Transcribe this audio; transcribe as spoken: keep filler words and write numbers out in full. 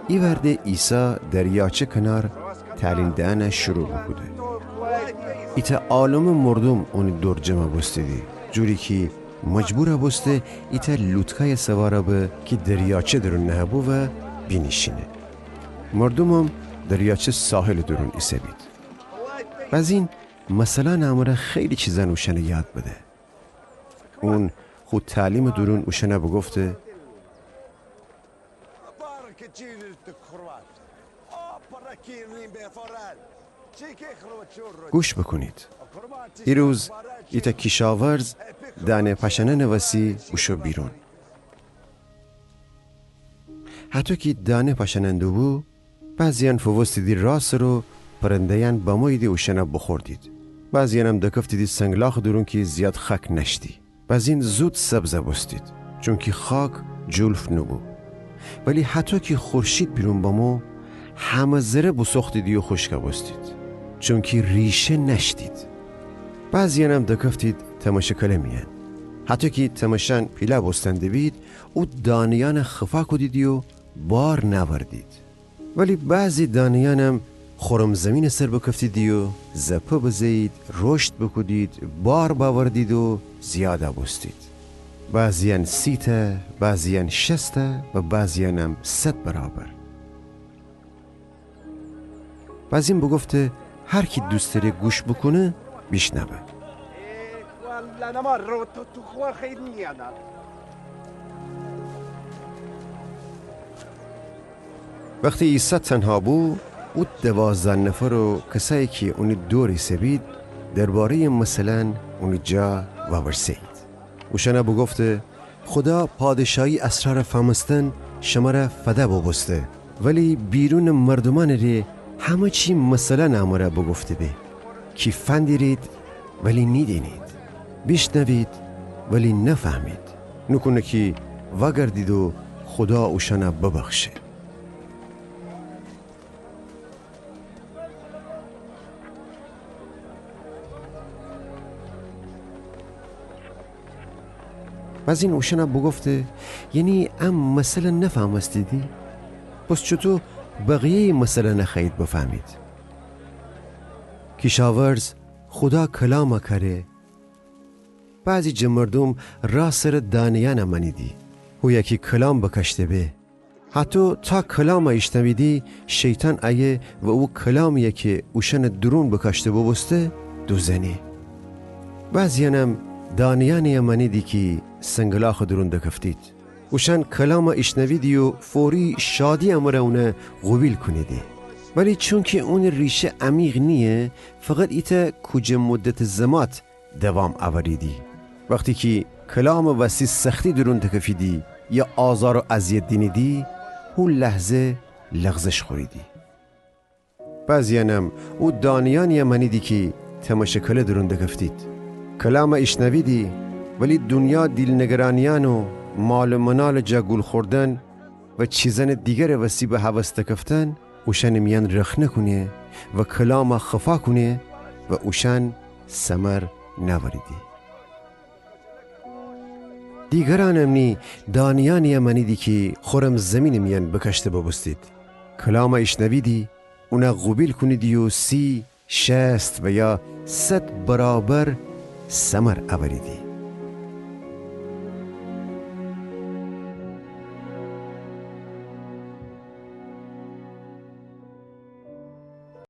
ایوأرده عیسی دریاچه کنار تعلیم دئنَ شروع بوکوده. ایتأ عالمٚ مردوم اونٚ دور جمع بوستیدی، جوری کی مجبور بوسته ایتأ لوتکایَ سوار به کی دریاچه دورون نهه‌بو و بینیشینه. مردومم دریاچه ساحلٚ دورون ایسه‌بید. بازین مثلأنٚ امره خیلی چیزأن اوشأنَ یاد بده. اون خو تعلیمٚ دورون اوشأنَ بوگفته: گوش بوکونید. ایروز ایتأ کیشاورز دانه پاشأنئنٚ وسی بوشو بیرون. هطو کی دانه پاشأنئن دوبو، بعضی‌یأن فووستیدی راه سر و پرنده‌یأن بموییدی اوشأنَ بوخوردید. بعضی‌یأنم دکفتیدی سنگلاخٚ دورون کی زیاد خاک نأشتی. بازین زود سبز بوستید، چونکی خاک جولف نوبو. ولی هطو کی خورشید بیرون بمو، همه زره بوسوختیدی و خوشک بوستید، چونکی ریشه نأشتید. بعضی‌یأنم دکفتید تمشٚ کله میأن. هطو کی تمشأن پیله بوستن دبید، او دانه‌یأنَ خفا کودیدی و بار نأوردید. ولی بعضی دانه‌یأنم خورم زیمینٚ سر بکفتیدی و زپه بزه‌یید، روشد بوکودید، بار بأوردید و زیاد بوستید. بعضی‌یأن سی‌تأ، بعضی‌یأن شصت‌تأ و بعضی‌یأنم صد برابر. بازین بوگفته: هر کی دوست دأره گوش بوکونه، بیشنوه. وختی عیسی تنها بو، او دوازده نفر و کسأیی کی اونٚ دور ایسه‌بید، درباره‌یٚ مثلأن اونٚ جا وورسه‌یید. اوشأنَ بوگفته: خودا پادشاهی اسرارٚ فهمستن شمره فده بوبوسته، ولی بیرونٚ مردومأنٚ ره همه چی مثلأنٚ امره بوگفته به، کی فندیرید ولی نیدینید، بیشنوید ولی نفهمید، نوکونه کی وأگردید و خودا اوشأنَ ببخشه. بازین اوشأنَ بوگفته: یعنی ا مثلَ نفهمستیدی؟ پس چوطو بقیه‌یٚ مثلَ نخوأیید بفهمید؟ کیشاورز خودا کلامَ کأره. بعضی جٚه مردوم راه سرٚ دانه‌یأنَ مأنیدی، هویه کی کلام بکاشته به. هطو تا کلامَ ایشنویدی، شیطان أیه و او کلامی‌یَ کی اوشأنٚ دورون بکاشته بوبوسته، دوزأنه. بعضی‌یأنم دانه‌یأنی‌یَ مأنیدی کی سنگلاخٚ دورون دکفتید. اوشأن کلامَ ایشنویدی و فوری شادی امرأ اونَ قوبیل کونیدی. ولی چونکی اونٚ ریشه عمیق نییه، فقط ایتأ کوجه مدتٚ زمات دوام اوریدی. وختی کی کلامٚ وستی سختی دورون دکفیدی یا آزار و اذیت دینیدی، هو لحظه لغزش خوریدی. بعضی‌یأنم او دانه‌یأنی‌یَ مأنیدی کی تمشٚ کله دورون دکفتید. کلامَ ایشنویدی، ولی دونیا دیل نگرانیأن و مال و منالٚ جا گول خوردن و چیزأنٚ دیگرٚ وستی به هوس دکفتن، اوشأنٚ میأن رخنه کونه و کلامَ خفا کونه و اوشأن ثمر نأوریدی. دیگرأنم نی دانه‌یأنی‌یَ مأنیدی کی خورم زیمینٚ میأن بکاشته بوبوستید. کلامَ ایشنویدی، اونَ قوبیل کونیدی و سی، شصت و یا صد برابر ثمر اوریدی.